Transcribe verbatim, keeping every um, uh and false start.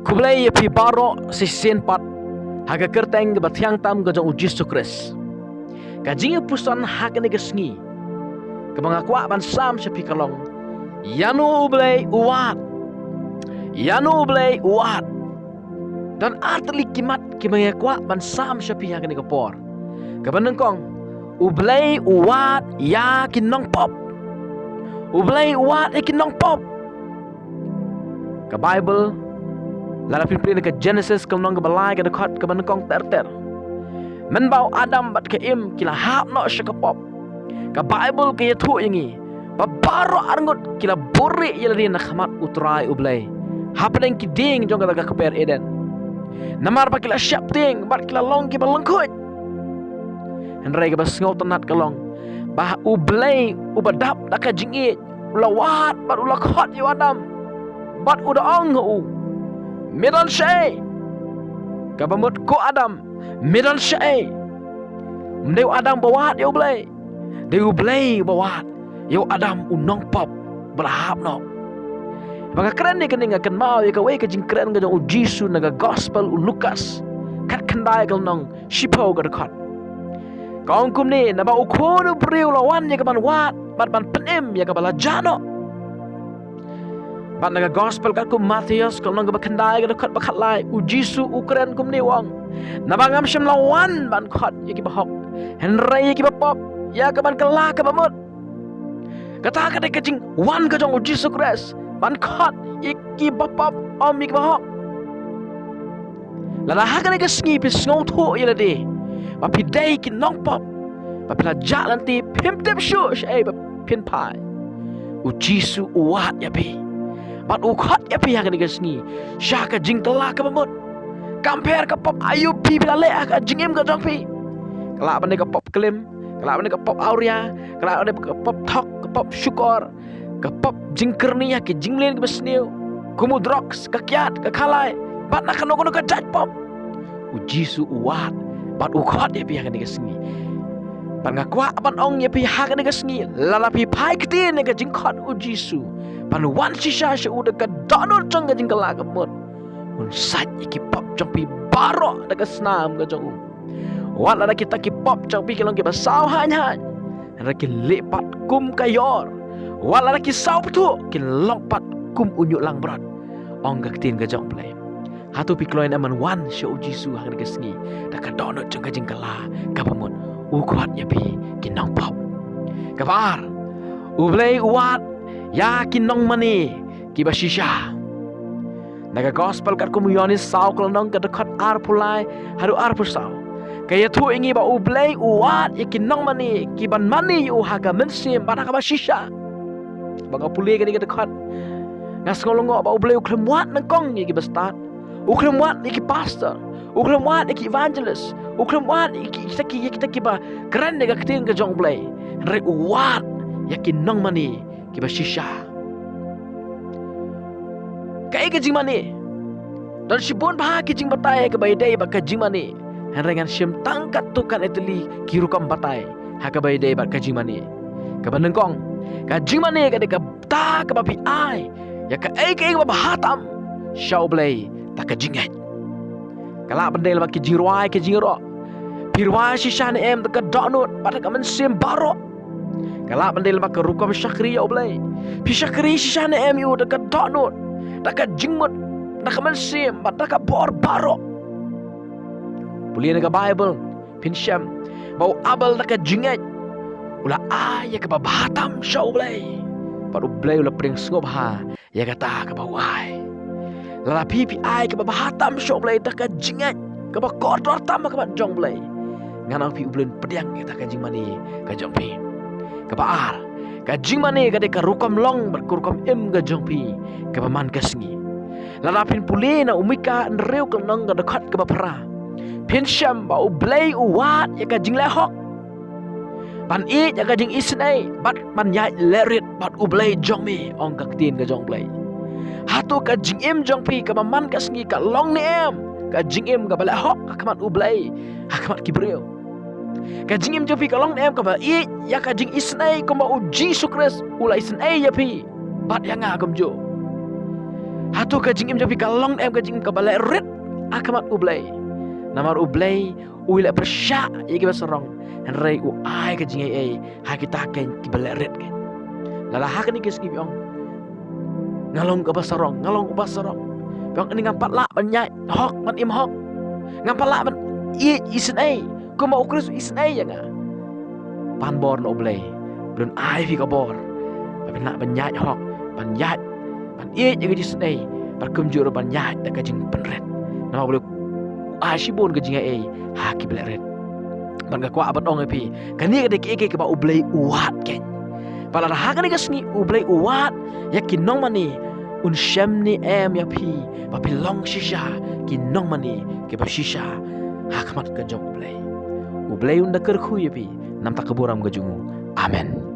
Khublei ïa phi baroh shisien pat ha ka kyrteng kaba thiang tam ka jong U Jisu Khrist. Ka jingïapuson ha kane ka sngi kaba nga kwah ban sam sha phi ka long: Ïano U Blei u wad? Ïano U Blei u wad? Don ar tylli ki mat kiba nga kwah ban sam sha phi ha kane ka por. Kaba nyngkong, U Blei u wad ïa ki nongpop. U Blei u wad ïa ki nongpop. Ka Baibl, lada phin pule na ka Jenesis ka lynnong kaba lai ka dkhot kaba nyngkong ter ter, mynba u Adam bad ka Im ki la hap noh sha ka pop, ka Baibl ka ïathuh ïa ngi ba baroh arngut ki la buhrieh ïa lade na khmat U Trai U Blei hapdeng ki dieng jong kata ka kper Eden. Namar ba ki la sheptieng bad ki la long kiba lyngkhuid. Hynrei kaba sngewtynnat ka long ba U Blei uba dap da ka jingïeit u la wad bad u la khot ïa u Adam bad u da ong ha u: Me don shaei? Kaba mut, ko Adam, me don shaei? Ym dei u Adam ba wad ïa U Blei, dei U Blei ba wad ïa u Adam u nongpop ba la hap noh. Ba nga kren ïa kane nga kynmaw ïa kawei ka jingkren ka jong U Jisu na ka Gospel u Lukas khatkhyndai ka lynnong shiphew ka dkhot. Ka ong kumne: Naba U Khun u briew u la wan ïa kaban wad bad ban pynim ïa kaba la jah noh. Bad na ka Gospel katkum u Mathaios ka lynnong kaba khyndai ka dkhot ba khatlai, U Jisu u kren kumne u ong: Naba ngam shym la wan ban khot ïa kiba hok, hynrei ïa kiba pop ïa kaban kylla kaba mut. Kata ka dei ka jingwan ka jong U Jisu Khrist, ban khot ïa kiba pop, ym ïa kiba hok. Lada ha kane ka sngi phi sngewthuh ïa lade ba phi dei ki nongpop, ba phi la jah lynti, phim tip shuh shaei ba phin phai, U Jisu u wad ïa phi bad u khot ïa phi ha kane ka sngi sha ka jingkylla kaba mut. Kam pher ka pop aïu phi phi la leh ha ka jingim ka jong phi, ka lah ban dei ka pop klim, ka lah ban dei ka pop awria, ka lah ban dei ka pop thok, ka pop shukor, ka pop jingkyrni ha ki jingmlien kiba sniew, kum u drugs, ka kiad, ka khalai, bad na kano kano ka jait pop. U Jisu u wad bad u khot ïa phi ha kane ka sngi. Bad nga kwah ban ong ïa phi ha kane ka sngi, lada phi phai ktien ïa ka jingkhot U Jisu ban wan shisha sha u da ka dohnud jong ka jingkylla kaba mut, un sait ïa ki pop jong phi baroh da ka snam ka jong u. Wat lada kita ki pop jong phi ki long kiba saw haiñ haiñ, hynrei kin lieh pat kum ka ïor. Wat lada ki saw pyrthuh, kin long pat kum u ñiuh langbrot, ong ka ktien ka jong U Blei. Hato phi kloi ne em ban wan sha U Jisu ha kane ka sngi da ka dohnud jong ka jingkylla kaba mut? U khot ïa phi ki nongpop. Kaba ar, U Blei u wad ïa ki nongmane kiba shisha. Na ka Gospel katkum u Ïoannis saw ka lynnong ka dkhot arphew lai haduh arphew saw, ka ïathuh ïa ngi ba U Blei u wad ïa ki nongmane kiban mane ïa u ha ka mynsiem bad ha kaba shisha. Ba nga pule kane ka dkhot, nga sngew lyngngoh ba U Blei u khlem wad nyngkong ïa kiba stad, u khlem wad ïa ki pastor, u khlem wad ïa ki evangelist, u khlem wad ïa ki, kita ki, ïa kita kiba kren ïa ka ktien ka jong U Blei. Hynrei u wad ïa ki nongmane kiba shisha. Kaei ka jingmane? Don shibun bha ki jingbatai ha kaba ïadei bad ka jingmane, hynrei ngan shim tang katto katne tylli ki rukom batai ha kaba ïadei bad ka jingmane. Kaba nyngkong, ka jingmane ka dei kata kaba phi ai ïa kaei kaei kaba bha tam sha U Blei da ka jingngeit. Ka lah ban dei lyngba ki jingrwai, ki jingïaroh. Phi rwai shisha ne em da ka dohnud bad da ka mynsiem baroh? Ka lah ban dei lyngba ka rukom shakri ïa U Blei. Phi shakri shisha ne em ïa u da ka dohnud, da ka jingmut, da ka mynsiem bad da ka bor baroh? Pule na ka Baibl, phin shem ba u Abel da ka jingngeit u la ai ïa kaba bha tam sha U Blei, bad U Blei u la pdiang sngewbha ïa kata kaba u ai. Lada phi phi ai kaba bha tam sha U Blei da ka jingngeit kaba kordor tam ha khmat jong U Blei, ngan ong phi U Blei un pdiang ïa kata ka jingmane ka jong phi. Kaba ar, ka jingmane ka dei ka rukom long bad ka rukom im ka jong phi kaba man ka sngi. Lada phin pule na u Mika hynriew ka lynnong ka dkhot kaba phra, phin shem ba U Blei u wad ïa ka jingleh hok, ban ïeit ïa ka jingisynei bad ban ïaid lehrit bad U Blei jong me, ong ka ktien ka jong U Blei. Hato ka jingim jong phi kaba man ka sngi ka long ne em ka jingim kaba leh hok ha khmat U Blei, ha khmat ki briew? Ka jingim jong phi ka long ne em kaba ïeit ïa ka jingisynei kumba U Jisu Khrist u la isynei ïa phi bad ïa nga kumjuh? Hato ka jingim jong phi ka long em ka jingim kaba leh rit ha khmat U Blei? Namar U Blei u leh pyrshah ïa kiba sarong, hynrei u ai ka jingaiei ha kita kein kiba leh rit kein. Lada ha kane ka sngi phi ong, nga long kaba sarong, nga long uba sarong, phi ong, ani ngam pat lah ban ïaid hok, ban im hok, ngam pat lah ban ïeit isynei kumba U Khrist u isynei ïa nga. Pan bor na U Blei, U Blei un ai phi ka bor ba phin lah ban ïaid hok, ban ïaid, ban ïeit ïa ka jingïaseng, bad kumjuh ruh ban ïaid da ka jingpynrit. Namar U Blei u ai shibun ka jingaiei ha kiba leh rit. Bad nga kwah ban ong ïa phi, kane ka dei kaei kaei kaba U Blei u wad kein. Bad lada ha kane ka sngi U Blei u wad ïa ki nongmane, un shem ne em ïa phi ba phin long shisha ki nongmane kiba shisha ha khmat ka jong U Blei? U Blei un da kyrkhu ïa phi na ka bynta ka burom ka jong u. Amen.